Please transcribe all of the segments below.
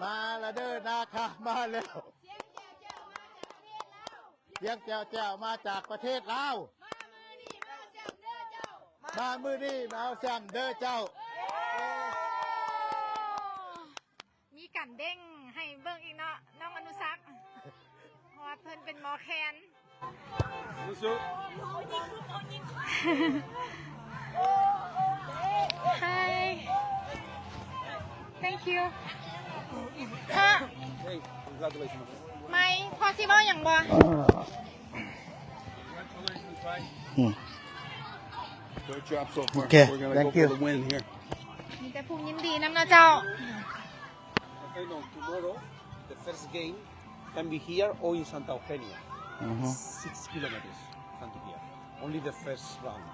ມາລະເດີ ນາຄາມາແລ້ວ. ສຽງແຈ້ວໆ ມາຈາກປະເທດລາວ. ມາມື້ນີ້ມາເອົາແຊມເດີເຈົ້າ. ມີການເດ້ງໃຫ້ເບິ່ງອີກເນາະ ນ້ອງອະນຸສັກ ເພາະວ່າເພິ່ນເປັນໝໍແຄນ. Hi. Thank you. ພໍ່ Hey, congratulations. ໄມ ພໍ່ຊິເວົ້າຫຍັງບໍ່? Good job so far. Okay, thank you. We're gonna go for the win here. ມີແຕ່ຜູ້ຍິນດີນຳເນາະເຈົ້າ. Okay, no, tomorrow, the first game can be here or in Santa Eugenia. Six kilometers from here. Only the first round.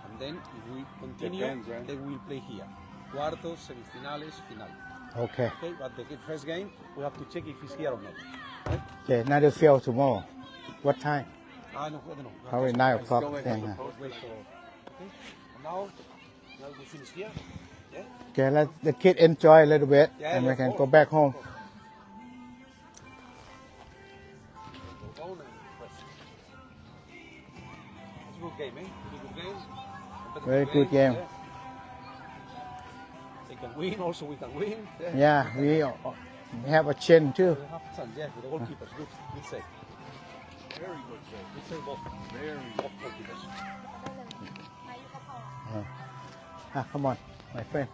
And then if we continue, they will play here. Cuartos, semifinales, final. Okay. Okay, but the first game, we have to check if he's here or not. Right? Okay, another field tomorrow. What time? Ah, no, I don't know. Probably nine o'clock. Wait for, okay. Now, now we finish here. Yeah? Okay, let the kid enjoy a little bit and we can go back home. Very good game. They can win, also we can win. Yeah, we have a chance too. We have a chance, yeah, with the goalkeepers. Good, good save. Very good save. Good save, both. Very good. Both goalkeepers. Ah, come on, my friend.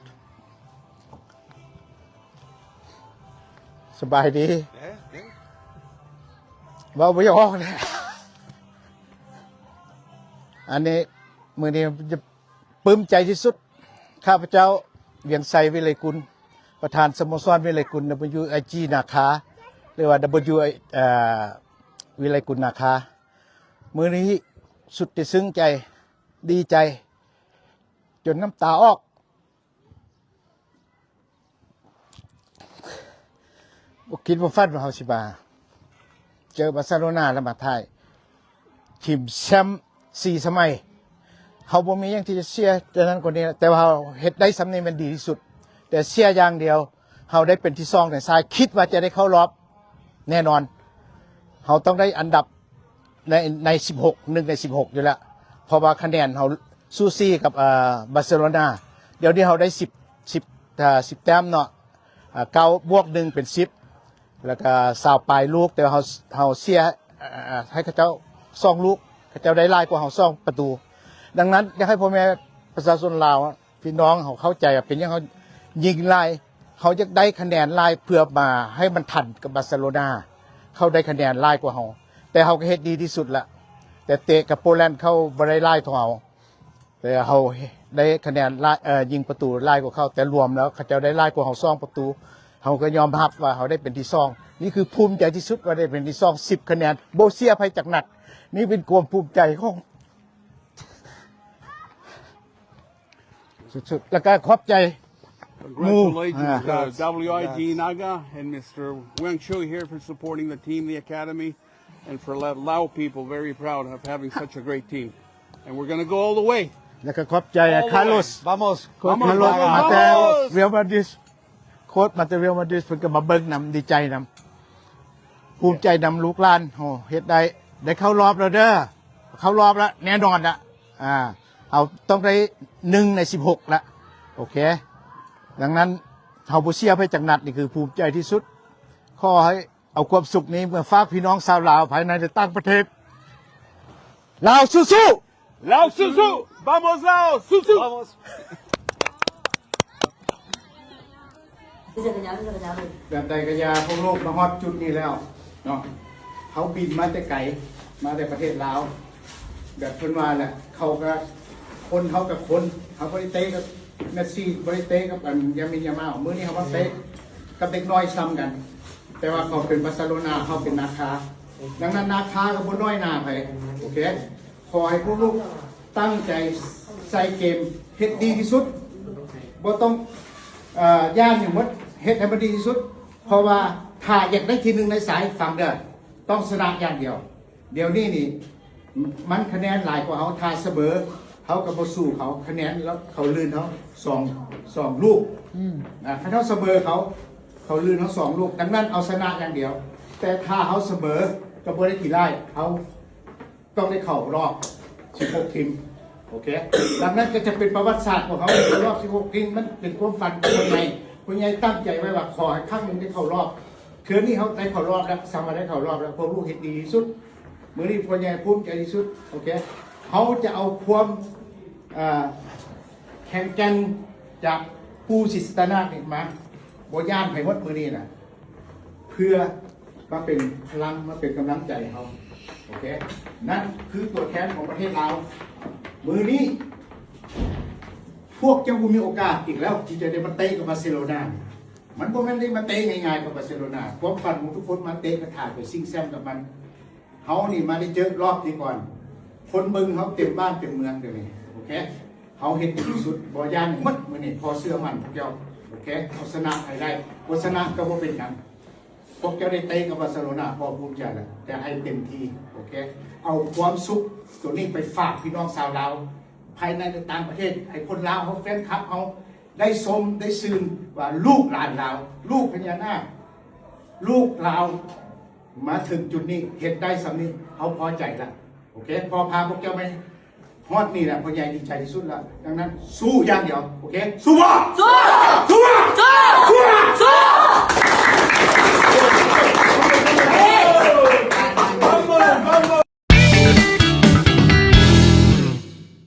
ສະບາຍດີ. ເອີ ເອີ ເວົ້າບໍ່ຢາກອອກແລ້ວ. ອັນນີ້ ມື້ນີ້ຈະປຶ້ມໃຈທີ່ສຸດ. ຂ້າພະເຈົ້າ ວຽງໄຊ ວິໄລກຸນ ປະທານສະໂມສອນວິໄລກຸນ WIG ນາຄາ ຫຼືວ່າ W ເອີ ວິໄລກຸນນາຄາ. ມື້ນີ້ສຸດທີ່ຊຶ້ງໃຈ ດີໃຈ ຈົນນ້ຳຕາອອກ. ບໍ່ຄິດບໍ່ຝັນວ່າເຮົາຊິມາເຈີບາເຊໂລນາ ແລ້ວມາຖ່າຍທີມແຊມສີ່ສະໄໝ. ເຮົາບໍ່ມີຫຍັງທີ່ຈະເສຍແຕ່ນັ້ນກວ່ານີ້ ແຕ່ວ່າເຮົາເຮັດໄດ້ສ່ຳນີ້ແມ່ນດີທີ່ສຸດ. ແຕ່ເສຍຢ່າງດຽວ ເຮົາໄດ້ເປັນທີສອງໃນສາຍ ຄິດວ່າຈະໄດ້ເຂົ້າລອບແນ່ນອນ. ເຮົາຕ້ອງໄດ້ອັນດັບ ໃນ ໃນສິບຫົກ ໜຶ່ງໃນສິບຫົກຢູ່ແລ້ວ ເພາະວ່າຄະແນນເຮົາສູສີກັບ ເອີ ບາເຊໂລນາ. ດຽວນີ້ເຮົາໄດ້ສິບ ສິບ ເອີ ສິບແຕ້ມເນາະ ເກົ້າບວກໜຶ່ງເປັນສິບ ແລ້ວກະຊາວປາຍລູກ ແຕ່ວ່າເຮົາ ເຮົາເສຍ ເອີ ໃຫ້ເຂົາເຈົ້າສອງລູກ ເຂົາເຈົ້າໄດ້ຫຼາຍກວ່າເຮົາສອງປະຕູ. ດັ່ງນັ້ນ ຢາກໃຫ້ພໍ່ແມ່ປະຊາຊົນລາວ ພີ່ນ້ອງເຮົາເຂົ້າໃຈວ່າເປັນຫຍັງເຮົາຍິງຫຼາຍ ເຮົາຢາກໄດ້ຄະແນນຫຼາຍເພື່ອມາໃຫ້ມັນທັນກັບບາເຊໂລນາ ເຂົາໄດ້ຄະແນນຫຼາຍກວ່າເຮົາ ແຕ່ເຮົາກໍເຮັດດີທີ່ສຸດລະ. ແຕ່ເຕະກັບໂປແລນເຂົາບໍ່ໄດ້ຫຼາຍເທົ່າເຮົາ ແຕ່ເຮົາໄດ້ຄະແນນຫຼາຍ ເອີ ຍິງປະຕູຫຼາຍກວ່າເຂົາ ແຕ່ລວມແລ້ວເຂົາເຈົ້າໄດ້ຫຼາຍກວ່າເຮົາສອງປະຕູ. ເຮົາກໍຍອມຮັບວ່າເຮົາໄດ້ເປັນທີສອງ. ນີ້ຄືພູມໃຈທີ່ສຸດວ່າໄດ້ເປັນທີສອງ ສິບຄະແນນ ບໍ່ເສຍໃຜຈັກນັດ. ນີ້ເປັນຄວາມພູມໃຈຂອງ ສຸດໆ ແລ້ວກໍຂອບໃຈ Congratulations to W I D Naga and Mister Wang Shu here for supporting the team, the academy, and for Lao people. Very proud of having such a great team. And we're gonna go all the way. ແລ້ວກໍຂອບໃຈ All the way. Carlos. Vamos. ໂຄ້ດ Vamos, Carlos vamos, ມາແຕ່ vamos. Real Madrid. ໂຄ້ດມາແຕ່ Real Madrid ເພິ່ນກໍມາເບິ່ງນຳ ດີໃຈນຳ ພູມໃຈນຳລູກຫຼານ. ໂອ້ ເຮັດໄດ້ ໄດ້ເຂົ້າລອບແລ້ວເດີ ເຂົ້າລອບແລ້ວ ແນ່ນອນລະ. ອ່າ ເຮົາຕ້ອງໄດ້ໜຶ່ງໃນສິບຫົກລະ. ໂອເຄ ດັ່ງນັ້ນເຮົາບໍ່ເສຍໃຜຈັກນັດ ນີ້ຄືພູມໃຈທີ່ສຸດ. ຂໍໃຫ້ເອົາຄວາມສຸກນີ້ເມືອຝາກພີ່ນ້ອງຊາວລາວພາຍໃນ ແລະ ຕ່າງປະເທດ. ລາວສູ້ໆ! Lao Susu! Vamos Lao Susu! Vamos! ແບບໃດກໍຢ່າ ພວກລູກມາຮອດຈຸດນີ້ແລ້ວເນາະ. ເຮົາບິນມາແຕ່ໄກ ມາແຕ່ປະເທດລາວ ແບບເພິ່ນວ່າແຫຼະ ເຂົາກໍຄົນ ເຮົາກໍຄົນ. ເຮົາບໍ່ໄດ້ເຕະກັບເມດຊີ ບໍ່ໄດ້ເຕະກັບອັນຢາມິນຢາມາວ. ມື້ນີ້ເຮົາມາເຕະກັບເດັກນ້ອຍຊ່ຳກັນ ແຕ່ວ່າເຂົາເປັນບາເຊໂລນາ ເຮົາເປັນນາຄາ. ດັ່ງນັ້ນນາຄາກໍບໍ່ນ້ອຍໜ້າໃຜ. ໂອເຄ ຂໍໃຫ້ພວກລູກຕັ້ງໃຈໃສ່ເກມ ເຮັດດີທີ່ສຸດ ບໍ່ຕ້ອງ ເອີ ຢ້ານຫຍັງໝົດ ເຮັດໃຫ້ມັນດີທີ່ສຸດ. ເພາະວ່າຖ້າຢາກໄດ້ທີໜຶ່ງໃນສາຍ ຟັງເດີ ຕ້ອງຊະນະຢ່າງດຽວ. ດຽວນີ້ນີ້ ມັນຄະແນນຫຼາຍກວ່າເຮົາ ຖ້າສະເໝີ ເຮົາກໍບໍ່ສູ້ເຂົາ ຄະແນນເຂົາລື່ນເຮົາສອງ ສອງລູກ. ອືມ ອ່າ ຄັນເຮົາສະເໝີເຂົາ ເຂົາລື່ນເຮົາສອງລູກ. ດັ່ງນັ້ນເອົາຊະນະຢ່າງດຽວ. ແຕ່ຖ້າເຮົາສະເໝີກໍບໍ່ໄດ້ຂີ້ລ້າຍ ເຮົາ ຕ້ອງໄດ້ເຂົ້າຮອບສິບຫົກທີມ. ໂອເຄ ດັ່ງນັ້ນກໍຈະເປັນປະຫວັດສາດຂອງເຮົາ ເຂົ້າຮອບສິບຫົກທີມ. ມັນເປັນຄວາມຝັນຂອງຜູ້ໃຫຍ່ ຜູ້ໃຫຍ່ຕັ້ງໃຈໄວ້ວ່າ ຂໍໃຫ້ຄັ້ງໜຶ່ງໄດ້ເຂົ້າຮອບ. ເທື່ອນີ້ເຮົາໄດ້ເຂົ້າຮອບແລ້ວ ສາມາດໄດ້ເຂົ້າຮອບແລ້ວ ພວກລູກເຮັດດີທີ່ສຸດ. ມື້ນີ້ພໍ່ໃຫຍ່ພູມໃຈທີ່ສຸດ. ໂອເຄ ເຮົາຈະເອົາຄວາມ ເອີ ແຂງແກ່ນຈາກປູ່ສີສັດຕະນາກນີ້ມາ ບໍ່ຢ້ານໃຜໝົດມື້ນີ້ນະ ເພື່ອມາເປັນພະລັງ ມາເປັນກຳລັງໃຈໃຫ້ເຮົາ. ໂອເຄ ນັ້ນຄືຕົວແທນຂອງປະເທດລາວ. ມື້ນີ້ພວກເຈົ້າບໍ່ມີໂອກາດອີກແລ້ວ ທີ່ຈະໄດ້ມາເຕະກັບບາເຊໂລນາ. ມັນບໍ່ແມ່ນໄດ້ມາເຕະງ່າຍໆກັບບາເຊໂລນາ. ຄວາມຝັນຂອງທຸກຄົນມາເຕະ ກະຖ້າໄປຊິງແຊ້ມກັບມັນ. ເຮົານີ້ມາໄດ້ເຈີລອບນີ້ກ່ອນ ຄົນເບິ່ງເຮົາເຕັມບ້ານເຕັມເມືອງດຽວນີ້. ໂອເຄ ເຮົາເຮັດດີທີ່ສຸດ ບໍ່ຢ້ານໝົດມື້ນີ້. ພໍ່ເຊື່ອໝັ້ນພວກເຈົ້າ. ໂອເຄ ເຮົາຊະນະໃຫ້ໄດ້ ບໍ່ຊະນະກໍບໍ່ເປັນຫຍັງ. ພວກເຈົ້າໄດ້ເຕະກັບບາເຊໂລນາ ພໍ່ພູມໃຈແລ້ວ ແຕ່ໃຫ້ເຕັມທີ່. ໂອເຄ ເອົາຄວາມສຸກໂຕນີ້ໄປຝາກພີ່ນ້ອງຊາວລາວ ພາຍໃນ ແລະ ຕ່າງປະເທດ ໃຫ້ຄົນລາວເຮົາ ແຟນຄລັບເຮົາ ໄດ້ຊົມໄດ້ຊື່ນວ່າ ລູກຫຼານລາວ ລູກພະຍານາກ ລູກລາວ ມາເຖິງຈຸດນີ້ ເຮັດໄດ້ສ່ຳນີ້ ເຮົາພໍໃຈລະ. ໂອເຄ ພໍ່ພາພວກເຈົ້າໄປຮອດນີ້ລະ ພໍ່ໃຫຍ່ດີໃຈທີ່ສຸດລະ. ດັ່ງນັ້ນ ສູ້ຢ່າງດຽວ. ໂອເຄ ສູ້ບໍ່? ສູ້! ສູ້ບໍ່? ສູ້! ສູ້!